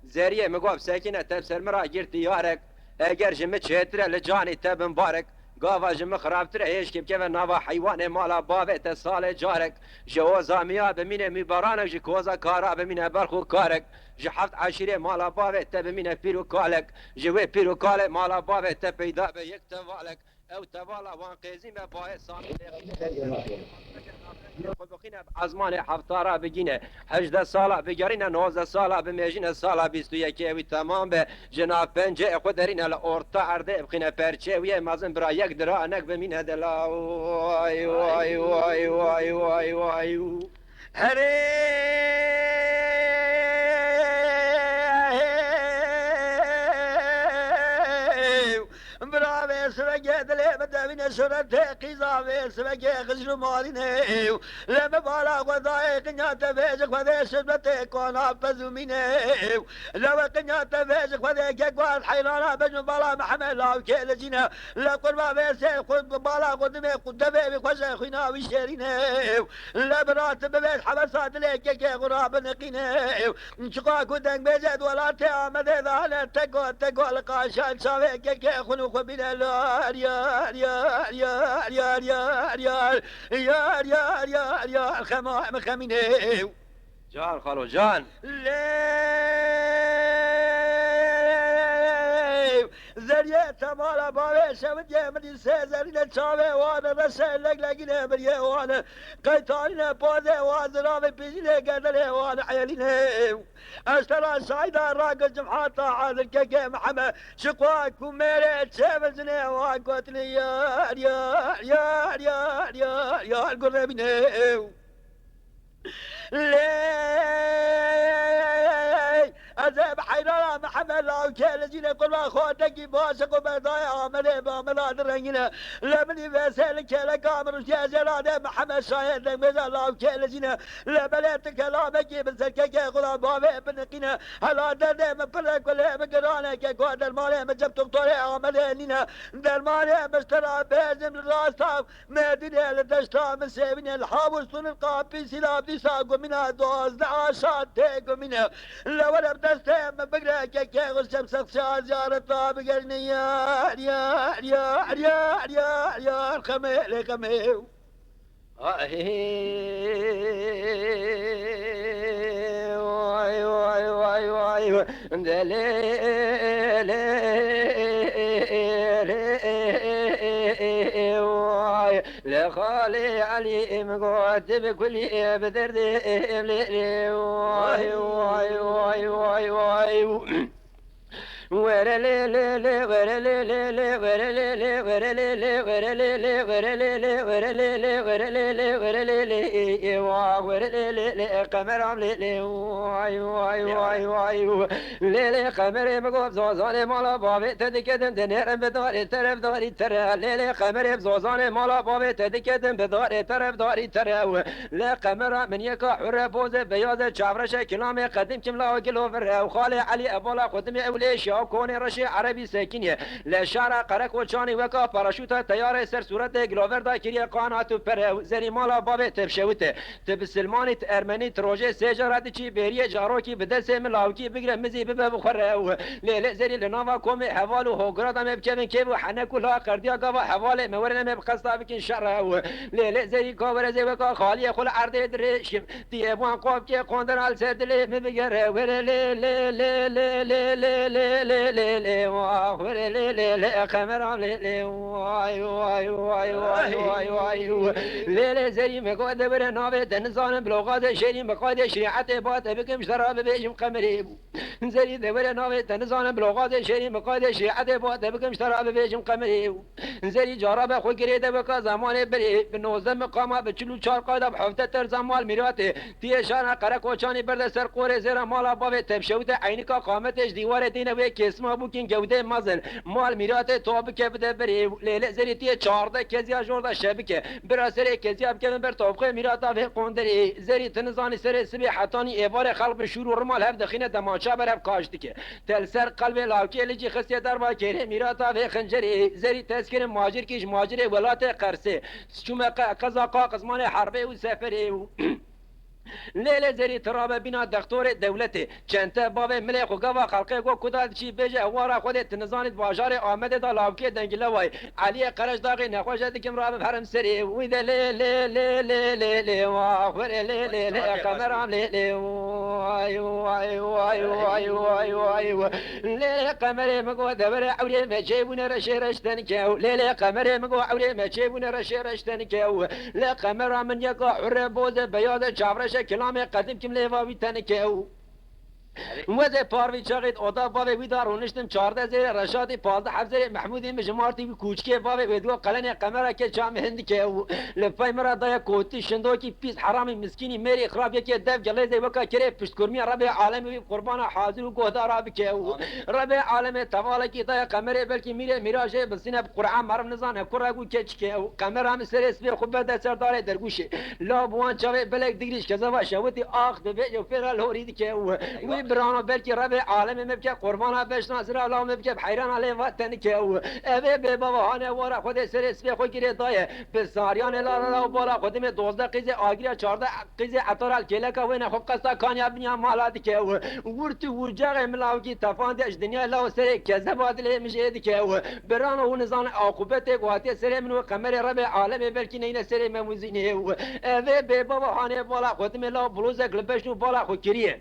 Zeriyê mi go bi sekîne te bi ser mi ra girtî yarek. Eger ji min çêtir e li canî te bimbarek. Gava ji min xirabtir e hêşkê bikeve nava heywanê mala bavê te salê carek. Ji oza miya bimîne mîbaranek, ji koza kara bimîne berx û karek. Ji heft eşîrê mala bavê te bimîne pîr û kalek. Ji wê pîr û kalê mala bavê te peyda be yek tevalek. Ew tevala wan qêzî me bayê sanê lê. Xwe bixîne bi ezmanê hefta ra bigîne. Hejdeh sala bigerîne, nozdeh sala bimêjîne, sala bîst û yekê wî temam be. Ji nav pencê xwe derîne li orta erdê bixîne perçê wî yê mezin bira yek diranek bimîne dila. Way, way, way, way, way, way. Herê bira vê Sivegê dilê min devîne şuretê qîza vê, sivegê xizr û marînê. Lê min bala xwe dayê qinya te vê, ji Xwedê şuretê kona pez û mînê. Lê we qinya te vê, ji Xwedê kek wan heyrana, bejin bala Mihemed lawkê li cîne. Lê qurba vê sê xwe bala xwe dimê, devê wî xweş e, xwîna wî şêrîn e. Lê bi rastî bibêj hevesa dilê kekê xwe rabiniqîne. Çiqa ku dengbêjê di welatê Amedê de hene, teko teko li qaşa çavê kekê xwin û xwe bîne lar, yar, yar, yar, xema em xemîne. Can xalo, can. Lê zeriyê temala bavê şewitiyê min dî sê zerîne çavê wan e, reşê leglegîne biriyê wan e. Qeytanîne pozê wan, ziravê pîjînê gerdelê wan eyelîne. Ez te ra şahîda ragir cimhata hazir kekê Mihemed. Çiqa ku mêrê çê vizine wan gotine yar, yar, yar, yar, yar, yar, gurre bîne. Lê ez ê bi heyrana Mihemed lawkê li cînê qurban xwe tekî baş e ku berdayê Amedê bi Ameda direngîne. Lê min î vêsê li kêleka min rûştiye jê radê Mihemed şayê dengbêja lawkê li cîne. Lê belê tu kelamekî bi serkekê xwe de bavê biniqîne. Hela derdê min pir e ku lê min giran e, keko dermanê min cem doktorê Amedê nîne. Dermanê min ji te ra bêjim li rasta Mêrdînê li deşta min sêvîne, li Hawistûn li Qapî Sîlav dîsa gumîna duwazdeh aşa tê gumîne. Lê were bi destê min bigire kekê xwe, ji cem sexsiya ziyareta bigerîne yar, yar, yar, xemê lê xemê. Vay, vay, vay, vay, vay. Delê, lê, lê, vay. Lê Xalê Elî min got, bi kulî, bi derdê, lê, lê, vay, vay, vay, vay, vay. Were lê lê lê, were lê lê lê, were lê lê, were lê lê, were lê lê, were lê lê, were lê lê, were lê lê, were lê lê, ê, ê, wa, were lê lê lê, Qemeram lê lê, vay, vay, vay, vay. Lê lê Qemerê min got, zazanê mala bavê te diketin, dinêrin bi darê terefdarî te re. Lê lê Qemerê zazanê mala bavê te diketin, bi darê terefdarî te re. Lê Qemera min yeka hure boze beyaze çavreşe kilamê qedim kim la gilover e. Xalê Elî evala xwe dimê ew lê şiya konê reşê erebî sekiniye. Lê şara Qerekoçanî weka paraşûta teyarê ser sûretê gilover da kiriye qanat û pere û zerî mala bavê tepşewite. Tu bisilmanî, tu ermenî, tu rojê sê cara diçî bêriyê carokî bi destê min lawikî bigire min zî bibe bi xwe re ew. Lê lê zerî li nava komê heval û hogirada me bikevin kêv û henek û la qerdiya gava hevalê me were me bi qesta bikin şer ew. Lê lê zerî ka were zê weka xaliyê xwe li erdê dirêşim. Tiyê wan qopkê qondera li ser dilê min bigere were lê lê lê lê lê lê lê lê lê lê lê wa were lê lê lê Qemera lê lê vay vay vay vay vay vay. Lê lê zerî me got de were navê te nizanim, bi loqatê şêrî miqatê şerîetê ba te bikim ji te ra bibêjim Qemerê bû. Zerî de were navê te nizanim, bi loqatê şêrî miqatê şerîetê ba te bikim ji te ra bibêjim Qemerê bû. Zerî cara be xwe girê de weka zemanê berê, bi nozdeh miqama, bi çil û çar qayda, bi hevdeh terza mal mîratê. Tiyê şana Qerekoçanî berde ser qorê zêra mala bavê tepşewite eynika qametê ji dîwarê têne wê kêsima bûkîn gewdê mezin. Mal mîratê to bike bide berê. Lê lê zerî tiyê çardeh keziya jor da şebike. Bira serê keziya bikevin ber topxê mîrata vê qonderê. Zerî tu nizanî serê sibê hetanî êvarê xelq bi şûr û rimal hev dixîne demaça ber hev kaş dike. Te li ser qelbê lawkê li cî xistiye derva kêrê mîrata vê xincerê. Zerî tezkirin macirkî ji macirê welatê Qersê. Çûme qe-, qeza Qaq, zimanê herbê û seferê û lê lê zerî tirabe bîna dextorê dewletê. Çente bavê milê xwe gava xelqê got kuda diçî bêje ewara xwedê tu nizanît bajarê Amedê da lawkê dengilewayê. Eliyê Qereşdaxê nexweş e dikim rabim herim serê. Wî de lê lê lê lê lê lê wa xwerê lê lê lê Qemeran lê lê. Vay vay vay vay vay vay. Lê lê Qemerê min got de were ewrê me çêbûne reşê reş tenikew. Lê lê Qemerê min got ewrê me çêbûne reşê reş tenikew. Lê Qemera min yeka hure boze beyaze çavreşe kilamê qedim kim lêva wî tenikew. Wezê parvî çaxê di oda bavê wî de rûniştim, çardeh zêrê Reşadî, pazdeh hevzêrê Mehmûdî, min ji martî wî kûçikê bavê wê digot, qelenê qemera ke çamê hin dike û li pey min re daye kotî şindokî pîs, heramî, miskînî, mêrî xirab, yekê dev gelêzê weka kerê piştkurmiya Rebê alemê wî qurbana hazir û guhdara bike û Rebê alemê tevalekî daye qemerê belkî mîrê mîrajê bisîne bi Qur'an, meriv nizane kurek û keçike û qemera min serê sibê xwe berde ser darê dergûşê. La bi wan çavê belek digrîş kezeva şewitî ax dibêje û fêra lorî dike û wî birano belkî Rebê alemê me bike qurbana beşna zira law me bike bi heyrana lê va tenike û evê bê bava hane wara Xwedê serê sibê xwe girê daye. Bi sariyanê la la la û bala xwe dimê dozdeh qîzê agirê çardeh qîzê etara li kêleka wê nexwe qesta kaniya biniya mala dike û wurt û wurcaxê min lawikî tefandiya ji dinyayê law serê kezeba dilê min jê dike û birano hûn nizanin aqûbetê ku hatiye serê min û qemerê Rebê alemê belkî neyne serê Memûzînê û evê bê bava hanê bala xwe dimê law blûzek li beşn û bala xwe kiriye.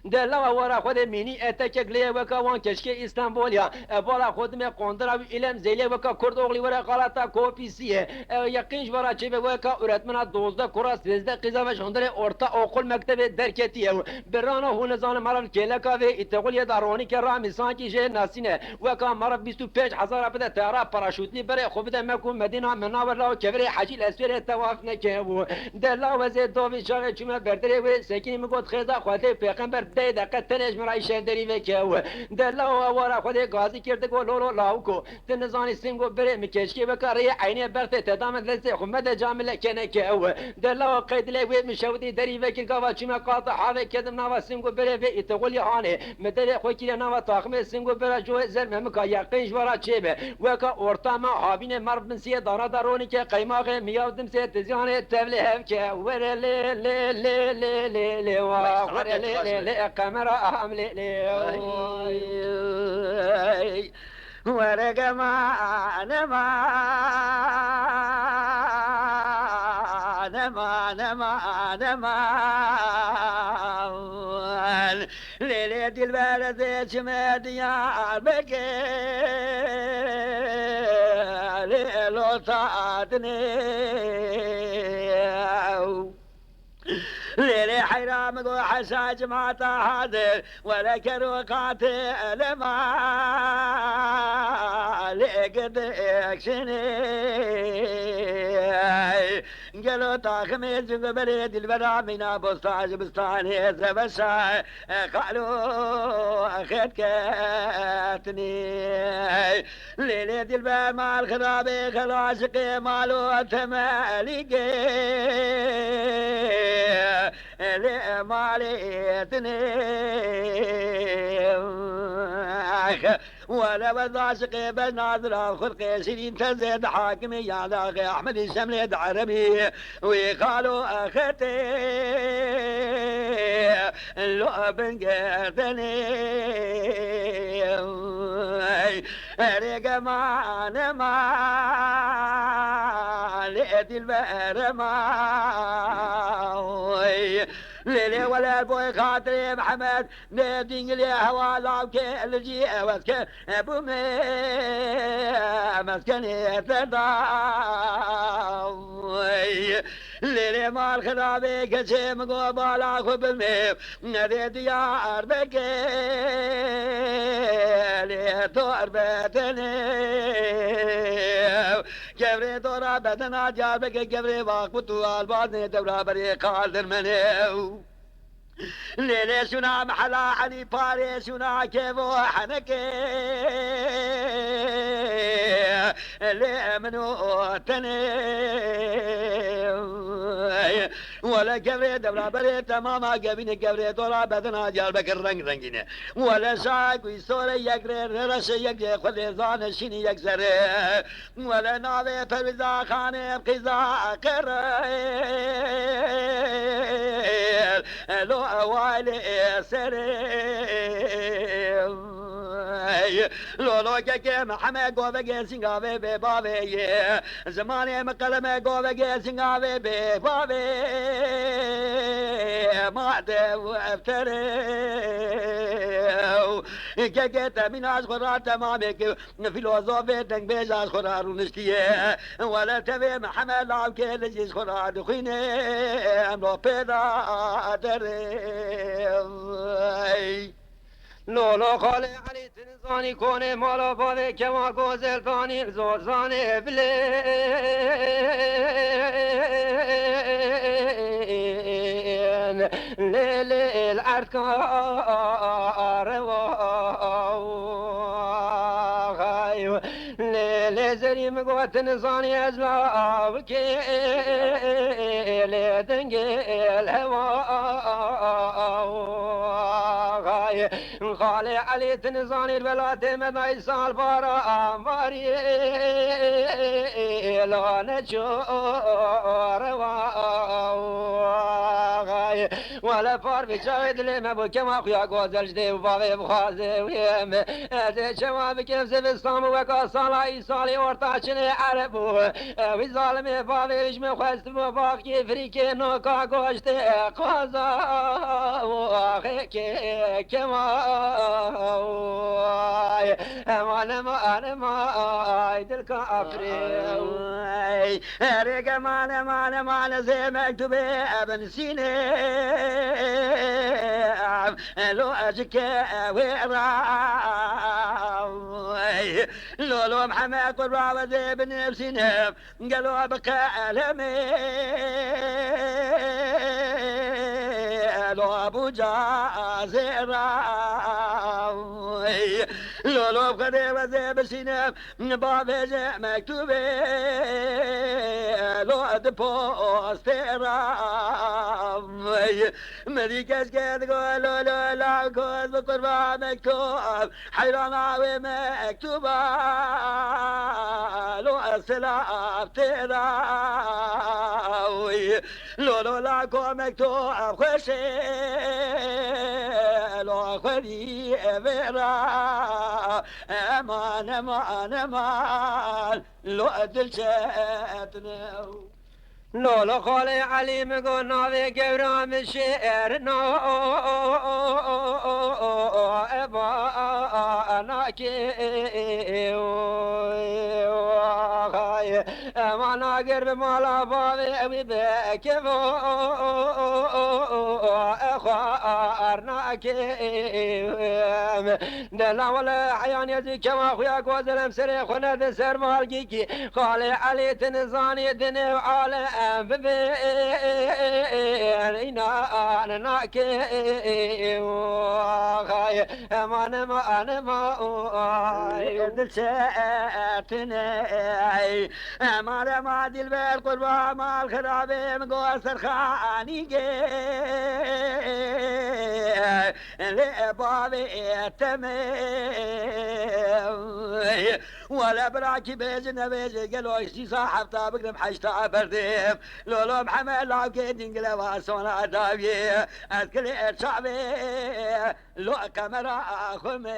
De lawa wara xwe de mînî etekek lê weka wan keçikê Îstanbul ya. E bala xwe dime qondira wî îlem zeylê weka kurd oxlî were xalata kopîsiyê. E yeqîn ji vara çêbe weka ûretmena dozdeh kura sêzdeh qîza ve ji hundirê orta okul mektebê derketiye û birano hûn nizanin meriv kêleka vê îtexuliyê da ronîke ra mîsankî jê nasîne. Weka meriv bîst û pênc hezara bide teyara paraşûtlî berê xwe bide me ku Medîna min nawe law kevirê Hecî Leswêrê tewaf neke û De lawa ez ê dovî çaxê çûme berdirê wê, sekînî min got, Xêza Xwedê pêxember, deh deqe tenê ji min re îşev derî veke ew. De lawa wara Xwedê gazî kir, digot, Lolo lawiko, tu nizanî singo berê min keçikê weka rêyê eynê bextê te da min destê xwe, mede ca min leke neke ew. De lawa qey dilê wê min şewitî derî vekir, gava çûme qata havê kedim nava singo berê vê îtixulî hanê. Min devê xwe kiriye nava taximê sing û bira coyê zer memika yeqîn ji we re çêbe. Weka orta me havînê merv bin siyê dana de ronîke qeymaxê miyav dimsê tizyanê tevlê hevke. Were lê lê lê lê lê lê wa. Were lê lê lê qemera ham lê lê. Were gema nema nema nema nema. Lê lê dilber ez ê çime Diyarbekir, lê lota dinê. Lê lê heyra min got hesa cimata hazir, were kero qatê elema, lê gidik şinê. Gelo taximê zingberê dilbera mîna bostan ji bistanê zeveşa, e, xalo xet ketnî. Lê lê dilber mal xirabê xelaşiqê malo temelîgê. Lê malê tinê. Wele we zaşiqê be nazira xulqê şirîn tezê di hakimê yadaxê Ehmedî Şemlê di Erebî wî xalo exetê lo bin gerdenê. Erê gema nema lê dilbere ma. Lê lê wele boy xatirê Mihemed. Nê dîngilê hewa lavkê li cî ewez ke, e, bû me meskenê te da. Lê lê mal xirabê keçê min go bala xwe bi me, ne dê diyar beke, lê dor bedene. Kevrê dora bedena Diyarbekir, kevrê Baqbut û Albanê dewra berê Qaldirmenê. Lê lê şûna mehela Elî parê şûna kevo henekê. Lê min û tenê. Wele kevrê dewra berê temama gevînê kevrê dora bedena Diyarbekir reng rengîne. Wele şaye ku îsore yek rê, rê reşe yek rê, xwedê zane şînî yek serê. Wele navê Perwîza Xanê qîza qirê, lo ewayli serê. Lolo kekê Mihemed govegê singavê bê bavê ye. Zimanê min qeleme govegê singavê bê bavê. Ma de û efterê. Kekê temîna ji xwe ra temamê ki filozofê dengbêja ji xwe ra rûniştiye. Wele tevê Mihemed lawkê li jî ji xwe ra dixwîne. Em lo pê da derê. Lolo Xalê Elî, tu nizanî konê mala bavê kewa gozel tanî zor zanê bilên. Lê lê li erd karewa. Lê lê zerî min got, tu nizanî ez lawikê lê dengê li hewa. Xalê Elî, tu nizanî li welatê me dayî sal bara ambarî la neço rewa. Wele par bi çaxê dilê me bû, kema xuya gozel ji dê û bavê bixwaze wê me. Ez ê çawa bikim zivistan bû weka sala îsalê orta çinê ereb bû. Wî zalimê bavê wî ji min xwestibû baxkî firîkê noka goştê qaza û axê kê kema. Eman, eman, eman, ay dil kafirê. Erê ke mane, mane, mane zê mektubê ebin sînê. Lo ecike wê ra. Lolo Mihemed qurba ve zê binivsîne. Gelo bi qelemê lo buca zêra. Lolo bi xedê ve zê bişîne. Bavêje mektubê lo di postê ra. Mirî keşke digo lo lo la koz bi qurba mektub. Heyrana wê mektuba lo silav tê da. Lo lo la ko mektub xweşê lo xwerî vê ra. Eman, eman, eman. Lo dil çetine. Lolo Xalê Elî min got navê gewra min şêrna eba nakê. Ema nager bi mala bavê wî bi kevo xwar nakê. Dela wele heyan ez û kema xuya gozelem serê xwe nedin ser malgîkî. Xalê Elî, tu nizanî di nêv alem bibê, înan nake. Eman, eman, eman, dil çetine. Eman, eman, dilber qurba mal xirabê min go serxanî ge. Lê bavê temê. Wele birakî bêje nebêje, gelo ji dîsa hefta bigrim heşta berdêm. Lolo Mihemed lawkê dingile va sona dawiyê. Ez kilê çavê lo qemera xwe me.